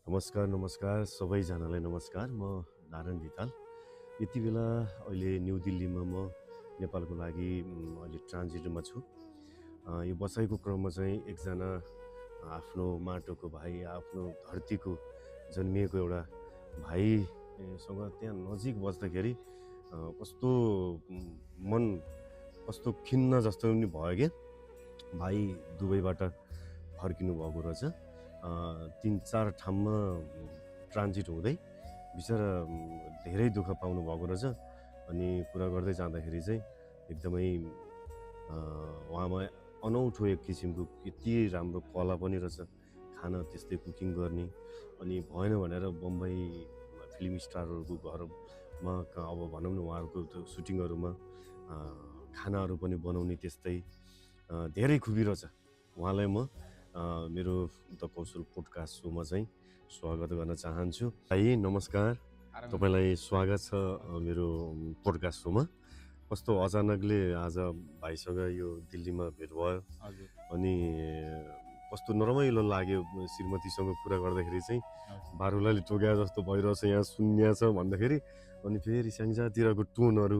नमस्कार सबैजनालाई नमस्कार। म नारायण धिताल। यति बेला अहिले न्यू दिल्लीमा म नेपालको लागि अहिले ट्रान्जिटमा छु। यो बसाइको क्रममा चाहिँ एकजना आफ्नो माटोको भाइ, आफ्नो धरतीको जन्मिएको एउटा भाइसँग त्यहाँ नजिक बस्दाखेरि कस्तो मन कस्तो खिन्न जस्तो पनि भयो क्या। भाइ दुबईबाट फर्किनु भएको रहेछ। 3-4 ठाउँमा ट्रान्जिट हुँदै बिचरा धेरै दुःख पाउनु भएको रहेछ। अनि कुरा गर्दै जाँदाखेरि चाहिँ एकदमै उहाँमा अनौठो एक किसिमको यति राम्रो कला पनि रहेछ, खाना त्यस्तै कुकिङ गर्ने। अनि भएन भनेर बम्बई फिल्म स्टारहरूको घरमा अब भनौँ न उहाँहरूको त्यो सुटिङहरूमा खानाहरू पनि बनाउने त्यस्तै धेरै खुबी रहेछ। उहाँलाई म मेरो द कौशल पोडकास्ट सोमा चाहिँ स्वागत गर्न चाहन्छु। भाइ नमस्कार, तपाईँलाई स्वागत छ मेरो पोडकास्ट सोमा। कस्तो अचानकले आज भाइसँग यो दिल्लीमा भेट भयो अनि कस्तो नरमाइलो लाग्यो। श्रीमतीसँग कुरा गर्दाखेरि चाहिँ बारुलाले टोक्या जस्तो भइरहेछ, यहाँ शून्य छ भन्दाखेरि अनि फेरि स्याङ्जातिरको टोनहरू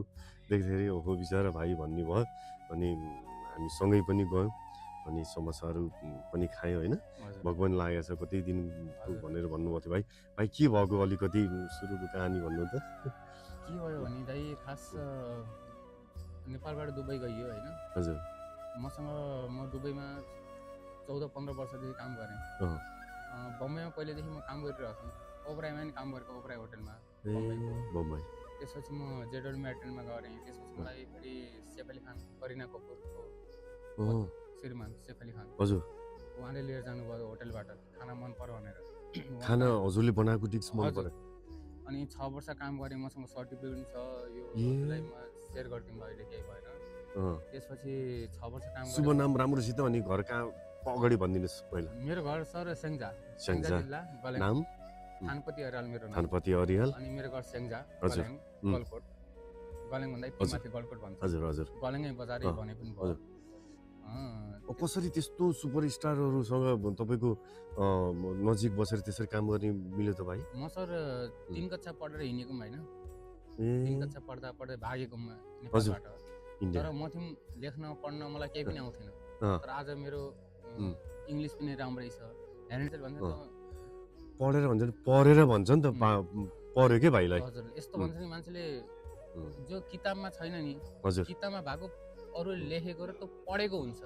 देख्दाखेरि ओहो बिचरा भाइ भन्ने भयो। अनि हामी सँगै पनि गयौँ अनि समोसाहरू पनि खायो होइन। भगवान लागेको छ कति दिन भनेर भन्नुभएको थियो। भाइ के भएको अलिकति सुरुको कहानी भन्नु त। के भयो भने दाइ खास नेपालबाट दुबई गइयो होइन। हजुर, म दुबईमा 14-15 वर्षदेखि काम गरेँ। बम्बईमा पहिलेदेखि म काम गरिरहेको छु। ओबराईमा पनि काम गरेको, ओबराई होटलमा बम्बई। त्यसपछि म जेडल म्याटनमा गरेँ। त्यसपछि मलाई फेरि सेफ अली खान, करिना कपुरको श्रीमान सेफ अली खान, हजुर, उहाँले लिएर जानुभयो होटलबाट खाना मन पर्यो भनेर। खाना हजुरले बनाएको डिस मन पर्यो। अनि 6 वर्ष काम गरेँ, मसँग सर्टिफिकेट छ। यो हजुरलाई म सेयर गरिदिउँ अहिले केही भएन। त्यसपछि 6 वर्ष काम शुभ नाम राम्रोसित अनि घर कहाँ अगाडि भनिदिनुहोस् पहिला। मेरो घर सर स्याङ्जा जिल्ला, गलेङ। नाम थानपति अरियाल मेरो नाम। थानपति अरियाल। अनि मेरो घर स्याङ्जा, गलेङ, गलकोट। गलेङ भन्दा एकछिन माथि गलकोट भन्छ। हजुर हजुर, गलेङै बजारै भने पनि भयो। कसरी त्यस्तो सुपरस्टारहरूसँग तपाईँको नजिक बसेर त्यसरी काम गर्ने मिल्यो त भाइ? म सर 3 कक्षा पढेर हिँडेको होइन। 3 कक्षा पढ्दा पढ्दै भागेको म नेपालबाट। तर म थिएँ लेख्न पढ्न मलाई केही पनि आउँथेन। तर आज मेरो इङ्ग्लिस पनि राम्रै छ। हेर्नुहुन्छ भन्छ त पढेर भन्छ नि त, पढ्यो के भाइलाई। हजुर, यस्तो भन्छ नि मान्छेले जो किताबमा छैन नि, किताबमा भएको अरू लेखेको र त्यो पढेको हुन्छ।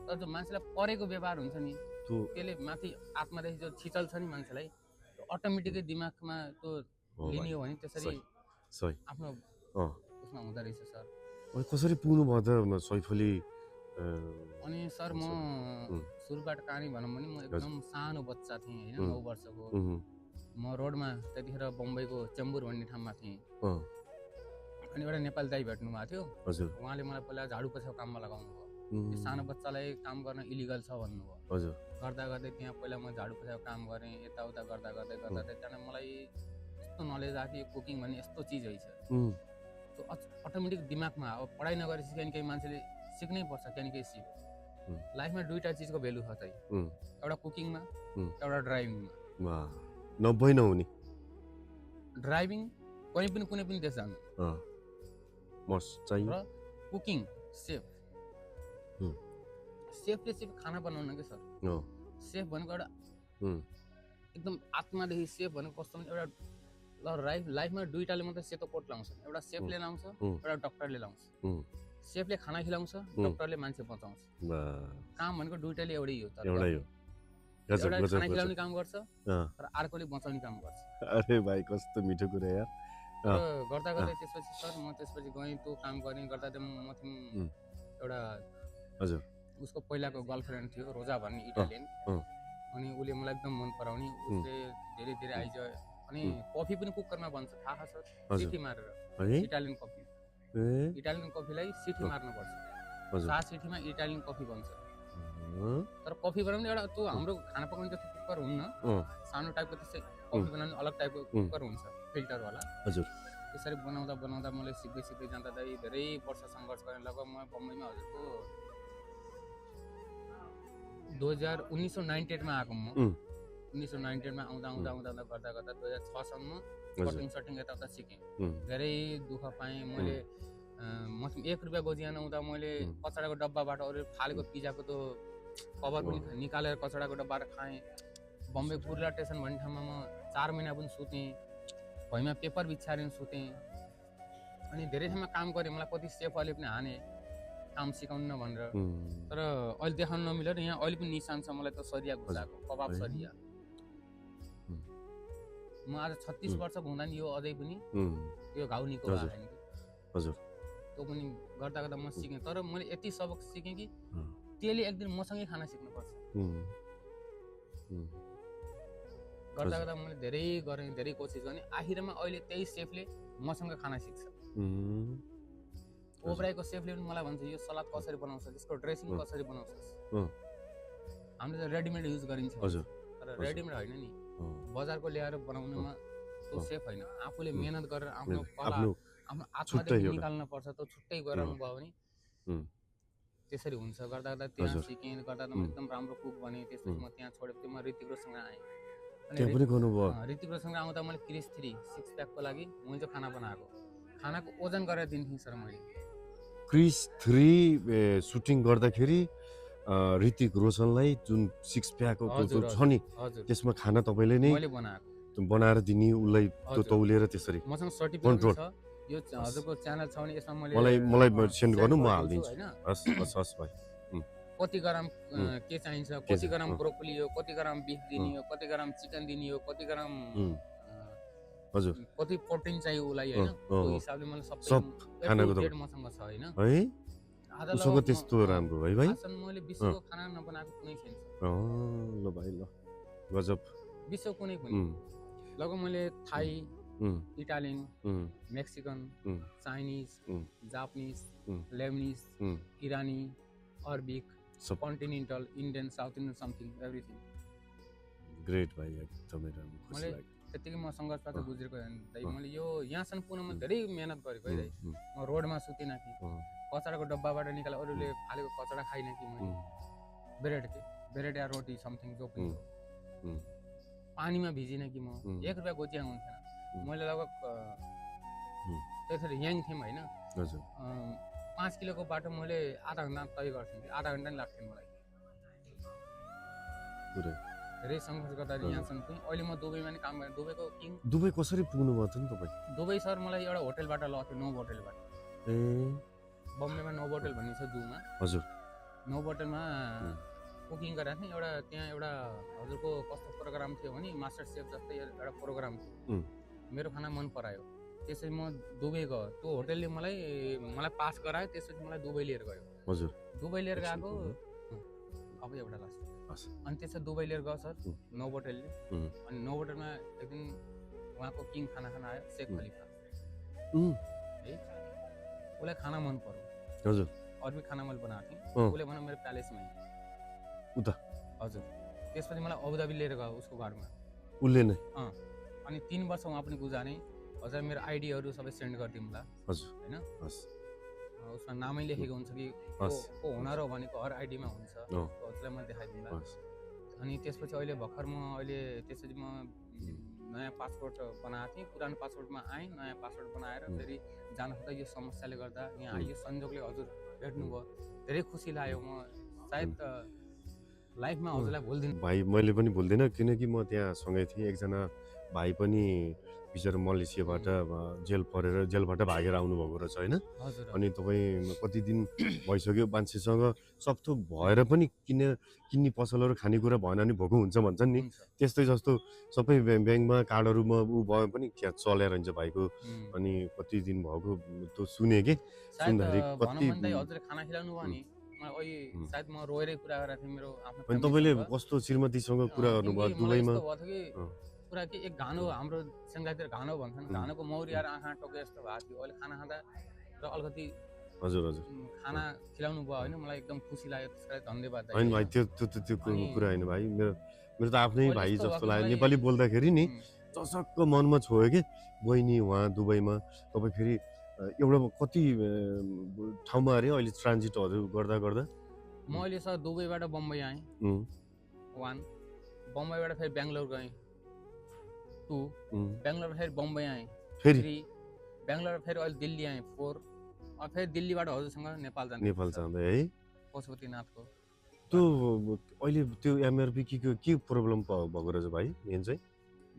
तर जो मान्छेलाई पढेको व्यवहार हुन्छ नि, त्यसले माथि आत्मादेखि जो छिचल छ नि मान्छेलाई, अटोमेटिकै दिमागमा त्यो लिने हो भने त्यसरी आफ्नो उसमा हुँदो रहेछ सर। कसरी पुग्नु भयो त सैफ अली? अनि सर म सुरुबाट कहानी भनौँ भने म एकदम सानो बच्चा थिएँ होइन, 9 वर्षको। म रोडमा त्यतिखेर बम्बईको चेम्बुर भन्ने ठाउँमा थिएँ। अनि एउटा नेपाली दाइ भेट्नु भएको थियो। उहाँले मलाई पहिला झाडु पोछाको काममा लगाउनु भयो। सानो बच्चालाई काम गर्न इलिगल छ भन्नुभयो। गर्दा गर्दै त्यहाँ पहिला म झाडु पोछाको काम गरेँ। यताउता गर्दा गर्दै त्यहाँदेखि मलाई यस्तो नलेज आएको थियो कुकिङ भन्ने यस्तो चिज रहेछ। त्यो अटोमेटिक दिमागमा अब पढाइ नगरेपछि केही मान्छेले सिक्नै पर्छ, केही सिक। लाइफमा 2टा चिजको भेल्यु छ चाहिँ, एउटा कुकिङमा, एउटा ड्राइभिङमा। 90 नहुने ड्राइभिङ कुनै पनि देश जानु र कुकिङ सेफ। सेफले सिर्फ खाना बनाउन के सर। सेफ भनेको एउटा एकदम आत्मादेखि सेफ भनेको कस्तो भने एउटा लाइफमा 2टाले मात्रै सेतो कोट लाउँछ। एउटा सेफले लाउँछ, एउटा डक्टरले लाउँछ। सेफले खाना खिलाउँछ, डक्टरले मान्छे बचाउँछ। काम भनेको 2टाले एउटै हो। तर एउटा खाना खिलाउने काम गर्छ र अर्कोले बचाउने काम गर्छ। अरे भाइ कस्तो मिठो कुरा यार। गर्दा गर्दै त्यसपछि सर म त्यसपछि गएँ, त्यो काम गर्ने गर्दा म थिएँ एउटा हजुर उसको पहिलाको गर्लफ्रेन्ड थियो रोजा भन्ने इटालियन। अनि उसले मलाई एकदम मन पराउने, उसले धेरै धेरै आइज। अनि कफी पनि कुकरमा बन्छ, थाहा छ? सिटी मारेर इटालियन कफी। इटालियन कफीलाई सिटी मार्नुपर्छ। 7 सिटीमा इटालियन कफी बन्छ। तर कफी बनाउने एउटा त्यो हाम्रो खाना पकाउने जस्तो कुकर हुन्न, सानो टाइपको त्यस्तै कफी बनाउने अलग टाइपको कुकर हुन्छ, फिल्टरवाला। हजुर, त्यसरी बनाउँदा बनाउँदा मैले सिक्दै जाँदा धेरै वर्ष सङ्घर्ष गरेँ। लगभग म बम्बईमा हजुरको 1998मा आएको म। 1998 मा आउँदा आउँदा आउँदा आउँदा गर्दा गर्दा 2006 सम्म कटिङ सटिङ यताउता सिकेँ। धेरै दुःख पाएँ मैले। म 1 रुपियाँ गोजिया नहुँदा मैले कचडाको डब्बाबाट अरू फालेको पिज्जाको त्यो कभर पनि निकालेर कचडाको डब्बाबाट खाएँ। बम्बे बुर्ला स्टेसन भन्ने ठाउँमा म 4 महिना पनि सुतेँ। भुइँमा पेपर बिछाएर सुतेँ। अनि धेरै ठाउँमा काम गरेँ। मलाई कति सेफहरूले पनि हाने काम सिकाउनु भनेर। तर अहिले देखाउन नमिलेर यहाँ अहिले पनि निशान छ मलाई त सरिया घुसाएको, कबाब सरिया। म आज 36 वर्षको हुँदा नि यो अझै पनि यो घाउ निको भएको छैन कि। हजुर। त्यो पनि गर्दा गर्दा म सिकेँ। तर मैले यति सबक सिकेँ कि त्यसले एक दिन मसँगै खाना सिक्नुपर्छ। गर्दा गर्दा मैले धेरै गरेँ, धेरै कोसिस गरेँ। आखिरमा अहिले त्यही सेफले मसँग खाना सिक्छ। ओब्राईको सेफले पनि मलाई भन्छ यो सलाद कसरी बनाउँछ, यसको ड्रेसिङ कसरी बनाउँछस्। हामीले त रेडिमेड युज गरिन्छ। तर रेडिमेड होइन नि, बजारको ल्याएर बनाउनुमा त्यो सेफ होइन। आफूले मेहनत गरेर आफ्नो कला आफ्नो आत्मादेखि निकाल्न पर्छ। त्यो छुट्टै गराउनु भयो भने त्यसरी हुन्छ। गर्दा गर्दा त्यहाँ सिकेँ। गर्दा म एकदम राम्रो कुक बनेँ। त्यसपछि म त्यहाँ छोडेपछि म ऋतिक रोशनसँग आएँ। त्यहाँ पनि गर्नुभयो? ऋतिक रोशनसँग आउँदा मैले क्रिस 3 6 प्याकको लागि मैले खाना बनाएको। खानाको ओजन गरेर दिन्थेँ सर मैले। क्रिस 3 सुटिङ गर्दाखेरि ऋतिक रोशनलाई जुन 6 प्याक छ नि त्यसमा खाना तपाईँले नै बनाएर दिने, उसलाई त्यो तौलेर त्यसरी मसँग सर्टिफिकेट छ। यो हजुरको च्यानल छ भने यसमा मलाई सेन्ड गर्नु, म हालिदिन्छु। हस् हस् हस् भाइ। कति ग्राम के चाहिन्छ, कति ग्राम ब्रोकोली हो, कति ग्राम बिफ दिने हो, कति ग्राम चिकन दिने हो, कति ग्राम हजुर कति प्रोटिन चाहियो उसलाई हैन, त्यो हिसाबले मलाई सब खानाको त मसँग छ हैन है। उसको त्यस्तो राम्रो है भाइ। आसन मैले विश्वको खाना नबनाएको कुनै छैन। ल भाइ ल, गजब। विश्व कुनै पनि लगभग मैले Thai, Italian, Mexican, Chinese, Japanese, Lebanese, इरानी, Arabic, continental, Indian, south Indian, something everything. Great भाइ, एकदमै राम्रो, खुसी लाग्यो। त्यतिकै म सङ्घर्षबाट गुज्रेको दाइ। मैले यो यहाँसम्म पुग्नमा धेरै मेहनत गरेको है दाइ। म रोडमा सुतिनँ कि, कचडाको डब्बाबाट निकाले अरूले फालेको कचडा खाइनँ कि, मैले ब्रेड या रोटी समथिङ जो पनि हो। पानीमा भिजिनँ कि, म 1 रुपियाँ गोजिया हुन्थेन। मैले लगभग त्यसरी यङ थिएँ होइन, 5 किलोको बाटो मैले आधा घन्टा तय गर्थेँ कि, आधा घन्टा नि लाग्थ्यो मलाई। धेरै सङ्घर्ष गर्दा यहाँसम्म पुगेँ। अहिले म दुबईमा नि काम गरेँ, दुबईको किङ। दुबई कसरी पुग्नु भयो त नि तपाईँ? दुबई सर मलाई एउटा होटलबाट लग्यो, नोभ होटलबाट। बम्बेमा नोभ होटल भन्ने छ जुमा। हजुर। नोभ होटलमा कुकिङ गरेको थिएँ। एउटा त्यहाँ एउटा हजुरको कस्तो प्रोग्राम थियो भने मास्टर सेफ जस्तै एउटा प्रोग्राम थियो। मेरो खाना मन परायो। त्यसपछि म दुबई गयो। त्यो होटलले मलाई पास गरायो। त्यसपछि मलाई दुबई लिएर गयो। हजुर। दुबई लिएर गएको अब एउटा लास्ट। अनि त्यसपछि दुबई लिएर गयो सर नोभ होटलले। अनि नोभ होटलमा एक दिन उहाँको किङ खाना खान आयो, शेख खलिफा है। उसलाई खाना मन पर्यो। हजुर। अरबी खाना मैले बनाएको थिएँ। उसले भन्यो मेरो प्यालेसमा उता। हजुर। त्यसपछि मलाई अबुधाबी लिएर गयो उसको घरमा। उसले नै? अनि 3 वर्ष उहाँ पनि गुजारेँ। हजुर मेरो आइडीहरू सबै सेन्ड गरिदिउँ होला। हजुर होइन। उसमा नामै लेखेको हुन्छ कि को हुनर हो भनेको हर आइडीमा हुन्छ। हजुरलाई म देखाइदिउँला। अनि त्यसपछि अहिले भर्खर त्यसपछि म नयाँ पासपोर्ट बनाएको थिएँ। पुरानो पासपोर्टमा आएँ, नयाँ पासपोर्ट बनाएर फेरि जान खोज्दा यो समस्याले गर्दा यहाँ आइयो। संजोगले हजुर भेट्नुभयो, धेरै खुसी लाग्यो। म सायद लाइफमा हजुरलाई भुल्दिनँ। भाइ मैले पनि भुल्दिनँ, किनकि म त्यहाँ सँगै थिएँ। एकजना भाइ पनि बिचरा मलेसियाबाट जेलबाट भागेर आउनुभएको रहेछ होइन। अनि तपाईँ कति दिन भइसक्यो मान्छेसँग सक्थो भएर पनि किन्ने पसलहरू खानेकुरा भएन भने भोको हुन्छ भन्छन् नि, त्यस्तै जस्तो सबै ब्याङ्कमा कार्डहरूमा भयो पनि क्या चलेर हुन्छ भाइको। अनि कति दिन भएको त्यो सुने कि सुन्दाखेरि कति खाना खिलाउनु भयो नि। सायद म रोएरै कुरा गरेको थिएँ मेरो आफ्नो। अनि तपाईँले कस्तो श्रीमतीसँग कुरा गर्नुभयो दुबईमा? पुरा के एक घानो हाम्रो सेङ्गातिर घानो भन्छन्, घाনোको मौरी आएर आँखा टोके जस्तो भएको थियो। अहिले खाना खाँदा र अलिकति हजुर हजुर खाना खिलाउनु भयो होइन, मलाई एकदम खुसी लाग्यो। त्यसलाई धन्यवाद। होइन भाइ, त्यो कुरा होइन भाइ। मेरो त आफ्नै भाइ जस्तो लाग्यो। नेपाली बोल्दाखेरि नि चसक्क मनमा छोयो कि बहिनी उहाँ दुबईमा। तपाईँ फेरि एउटा कति ठाउँमा अरे अहिले ट्रान्जिटहरू गर्दा म अहिले सर दुबईबाट बम्बई आएँ 1, बम्बईबाट फेरि बेङ्गलोर गएँ 2 बेङ्गलोर फेरि बम्बई आएँ फेरि 3 बेङ्गलोर फेरि अहिले दिल्ली आएँ 4 अब फेरि दिल्लीबाट हजुरसँग नेपाल जाँदै है पशुपतिनाथको त्यो अहिले त्यो एमआरपी के प्रब्लम भएको रहेछ भाइ मेन चाहिँ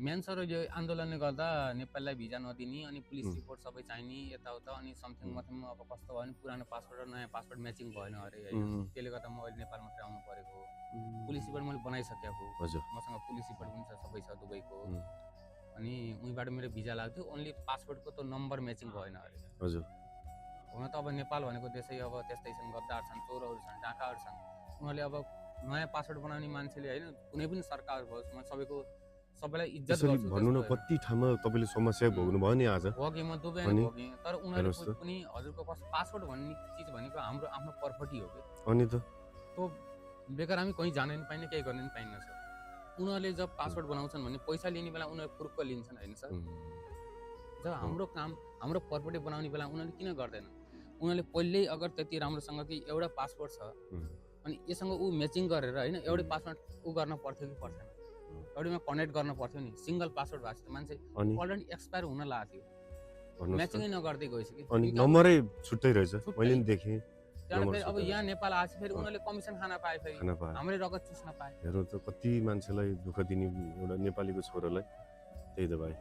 मेन सर यो आन्दोलनले गर्दा नेपाललाई भिजा नदिने अनि पुलिस रिपोर्ट सबै चाहिने यताउता अनि समथिङ मथिङ अब कस्तो भयो भने पुरानो पासपोर्ट र नयाँ पासपोर्ट म्याचिङ भएन अरे होइन त्यसले गर्दा म अहिले नेपाल मात्रै आउनु परेको पुलिस रिपोर्ट मैले बनाइसकेको हजुर मसँग पुलिस रिपोर्ट पनि छ सबै छ दुबईको अनि उहीँबाट मेरो भिजा लाग्थ्यो ओन्ली पासपोर्टको त्यो नम्बर म्याचिङ भएन अरे हजुर हुन त अब नेपाल भनेको देशै अब त्यस्तै छन् गद्दार छन् चोरहरू छन् डाकाहरू छन् उनीहरूले अब नयाँ पासपोर्ट बनाउने मान्छेले होइन कुनै पनि सरकार होस् म सबैलाई इज्जत गर्छु भन्नु न कति ठाउँमा तपाईँले समस्या भोग्नु भयो नि आज हो कि म दुबई भोगेँ तर उनीहरूले पनि हजुरको पासपोर्ट भन्ने चिज भनेको हाम्रो आफ्नो पर्पटी हो कि अनि त त्यो बेकार हामी कहीँ जान पनि पाइन्न केही गर्न पनि पाइन्न सर उनीहरूले जब पासपोर्ट बनाउँछन् भने पैसा लिने बेला उनीहरू पुरुक्क लिन्छन् होइन सर जब हाम्रो काम हाम्रो पर्पटी बनाउने बेला उनीहरूले किन गर्दैन उनीहरूले पहिल्यै अगर त्यति राम्रोसँग कि एउटा पासपोर्ट छ अनि यससँग ऊ म्याचिङ गरेर होइन एउटै पासपोर्ट ऊ गर्न पर्थ्यो कि पर्थेन एउटैमा कनेक्ट गर्न पर्थ्यो नि सिङ्गल पासपोर्ट भएको छ मान्छे अलरेडी एक्सपायर हुन लागेको थियो म्याचिङै नगर्दै गइसक्यो अनि नम्बरै छुट्टै रहेछ मैले पनि देखेँ फेरि अब यहाँ नेपाल आएपछि फेरि उनीहरूले कमिसन खान पाए फेरि हाम्रै रगत चुस्न पाए हेर्नु त कति मान्छेलाई दुःख दिने एउटा नेपालीको छोरालाई त्यही त भाइ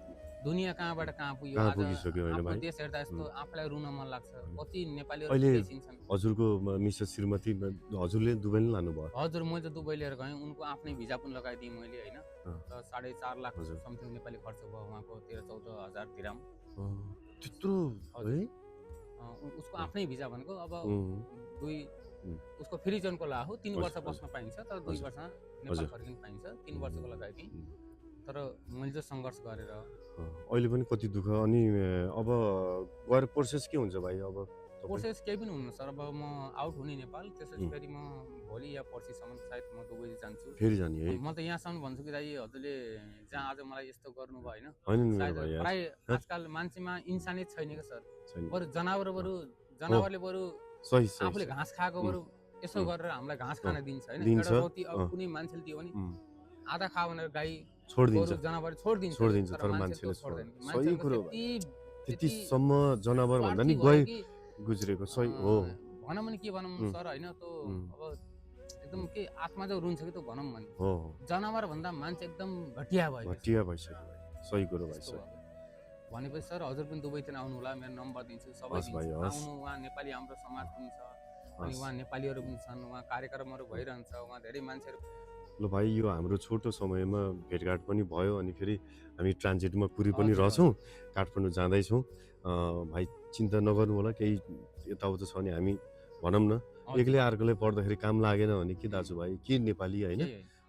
दुनियाँ कहाँबाट कहाँ पुग्यो कहाँ पुगिसक्यो होइन भाइ देश हेर्दा यस्तो आफूलाई रुन मन लाग्छ कति नेपालीहरू अहिले बेचिन्छन् हजुरको मिसेस श्रीमती हजुरले दुबई नै लानुभयो हजुर मैले त दुबई लिएर गएँ उनको आफ्नै भिजा पनि लगाइदिएँ मैले होइन र 4.5 लाख समथिङ नेपाली खर्च भयो उहाँको 13-14 हजार दिराम त्यत्रो है उसको आफ्नै भिजा भनेको अब उसको फ्री जोनको ला हो 3 वर्ष बस्न पाइन्छ तर 2 वर्ष नेपाल फर्किन पाइन्छ 3 वर्षको लगाइदिएँ तर मैले चाहिँ सङ्घर्ष गरेर अहिले पनि कति दुःख अनि अब गएर प्रोसेस के हुन्छ भाइ अब प्रोसेस केही पनि हुन्न सर अब म आउट हुने नेपाल त्यसपछि फेरि म भोलि या पर्सिसम्म सायद म दुबई जान्छु फेरि जाने है म त यहाँसम्म भन्छु कि दाइ हजुरले जहाँ आज मलाई यस्तो गर्नुभयो होइन प्राय आजकल मान्छेमा इन्सानियत छैन क्या सर बरु जनावरले बरु आफूले घाँस खाएको बरु यसो गरेर हामीलाई घाँस खान दिन्छ होइन एउटा रोटी अब कुनै मान्छेले दियो भने आधा खा भनेर गाई छोडिदिन्छ जनावर छोडिदिन्छ तर मान्छेले छोड्दैन सही कुरो त्यतिसम्म जनावर भन्दा नि गई गुज्रेको सही हो भनौँ भने के भनौँ सर होइन त्यो अब एकदम के आत्मा चाहिँ रुन्छ कि त्यो भनौँ भने हो जनावर भन्दा मान्छे एकदम घटिया भइसक्यो सही कुरो भाइ भनेपछि सर हजुर पनि दुबईतिर आउनु होला मेरो नम्बर दिन्छु सबै आउनु उहाँ नेपाली हाम्रो समाज पनि छ अनि उहाँ नेपालीहरू पनि छन् उहाँ कार्यक्रमहरू भइरहन्छ उहाँ धेरै मान्छेहरू ल भाइ यो हाम्रो छोटो समयमा भेटघाट पनि भयो अनि फेरि हामी ट्रान्जिटमा पुरी पनि रहछौँ काठमाडौँ जाँदैछौँ भाइ चिन्ता नगर्नु होला केही यताउता छ भने हामी भनौँ न एक्लै अर्कोलाई पर्दाखेरि काम लागेन भने के दाजुभाइ के नेपाली होइन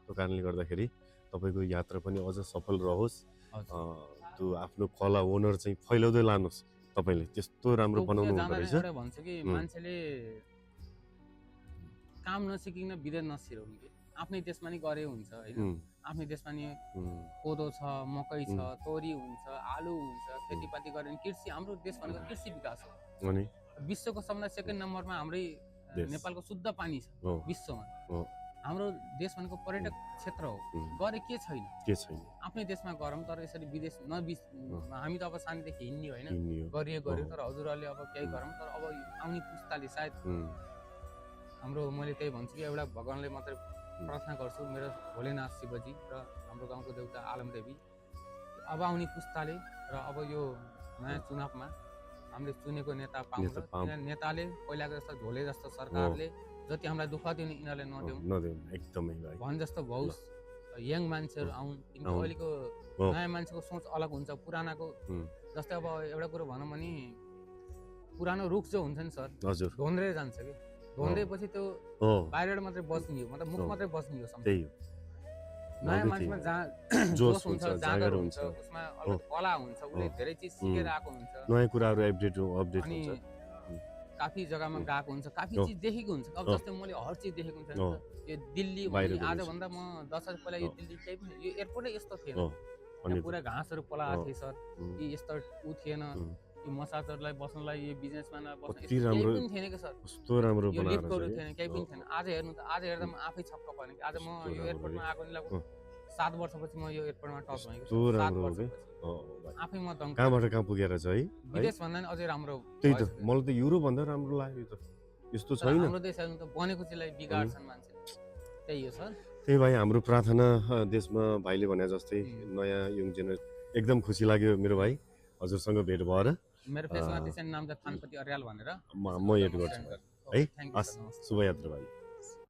त्यो कारणले गर्दाखेरि तपाईँको यात्रा पनि अझ सफल रहोस् त्यो आफ्नो कला ओनर चाहिँ फैलाउँदै लानुहोस् तपाईँले त्यस्तो राम्रो बनाउनु हुँदो रहेछ भन्छु कि मान्छेले काम नसिकिकन विदेश नसिराउनु कि आफ्नै देशमा नि गरे हुन्छ होइन आफ्नै देशमा नि कोदो छ मकै छ तोरी हुन्छ आलु हुन्छ खेतीपाती गरेर कृषि हाम्रो देश भनेको कृषि विकास हो विश्वको सबभन्दा सेकेन्ड नम्बरमा हाम्रै नेपालको शुद्ध पानी छ विश्वमा हाम्रो देश भनेको पर्यटक क्षेत्र हो गरे के छैन आफ्नै देशमा गरौँ तर यसरी विदेश हामी त अब सानैदेखि हिँड्ने होइन गरियो तर हजुरहरूले अब केही गरौँ तर अब आउने पुस्ताले सायद हाम्रो मैले त्यही भन्छु कि एउटा भगवानले मात्रै प्रार्थना गर्छु मेरो भोलेनाथ शिवजी र हाम्रो गाउँको देउता आलमदेवी अब आउने पुस्ताले र अब यो नयाँ चुनावमा हामीले चुनेको नेता पाउँछ नेताले पहिलाको जस्तो झोले जस्तो सरकारले जति हामीलाई दुःख दिने यिनीहरूले नदेऊ एकदमै भन जस्तो भौस यङ मान्छेहरू आउन् किनकि अहिलेको नयाँ मान्छेको सोच अलग हुन्छ पुरानाको जस्तै अब एउटा कुरो भनौँ भने पुरानो रुख जो हुन्छ नि सर धोन्द्रे जान्छ कि धोन्द्रेपछि त्यो बाहिरबाट मात्रै बस्ने हो मतलब मुख मात्रै बस्ने हो नयाँ मान्छेमा जोस हुन्छ जाँगर हुन्छ उसमा अलग कला हुन्छ उसले धेरै चिज सिकेर आएको हुन्छ नयाँ कुराहरू अपडेट अनि काफी जग्गामा गएको हुन्छ काफी चिज देखेको हुन्छ अब जस्तै मैले हर चिज देखेको हुन्छ यो दिल्ली आजभन्दा म 10 वर्ष पहिला यो दिल्ली केही पनि यो एयरपोर्टै यस्तो थिएन पुरा घाँसहरू पलाएको थियो सर कि यस्तो उ थिएन यो मसाजहरूलाई बस्नलाई यो बिजनेसम्यानलाई बस्न केही पनि थिएन कि सर कस्तो राम्रो यो लिफ्टहरू थिएन केही पनि थिएन आज हेर्नु त आज हेर्दा म आफै छक्क परेँ कि आज म यो एयरपोर्टमा आएको नि 7 वर्षपछि म यो एयरपोर्टमा टच भएको कस्तो छु 7 राम्रो हो के वर्षपछि भाइ आफै म दङ्ग कहाँबाट कहाँ पुगेर छ है विदेश भन्दा नि अझै राम्रो त्यही त भएछ के। मलाई त युरोप भन्दा राम्रो लाग्यो त यस्तो तर छैन हाम्रो देशहरू त बनेको चिजलाई बिगाड्छन् मान्छेले त्यही हो सर त्यही भाइ हाम्रो प्रार्थना देशमा भाइले भने जस्तै नयाँ यङ जेनेरेसन एकदम खुसी लाग्यो मेरो भाइ हजुरसँग भेट भएर मेरो फेसमा त्यसरी नाम चाहिँ थानपति अर्याल भनेर म एड गर्छु है थ्याङ्क यू हस् सर नमस्ते शुभयात्रा भाइ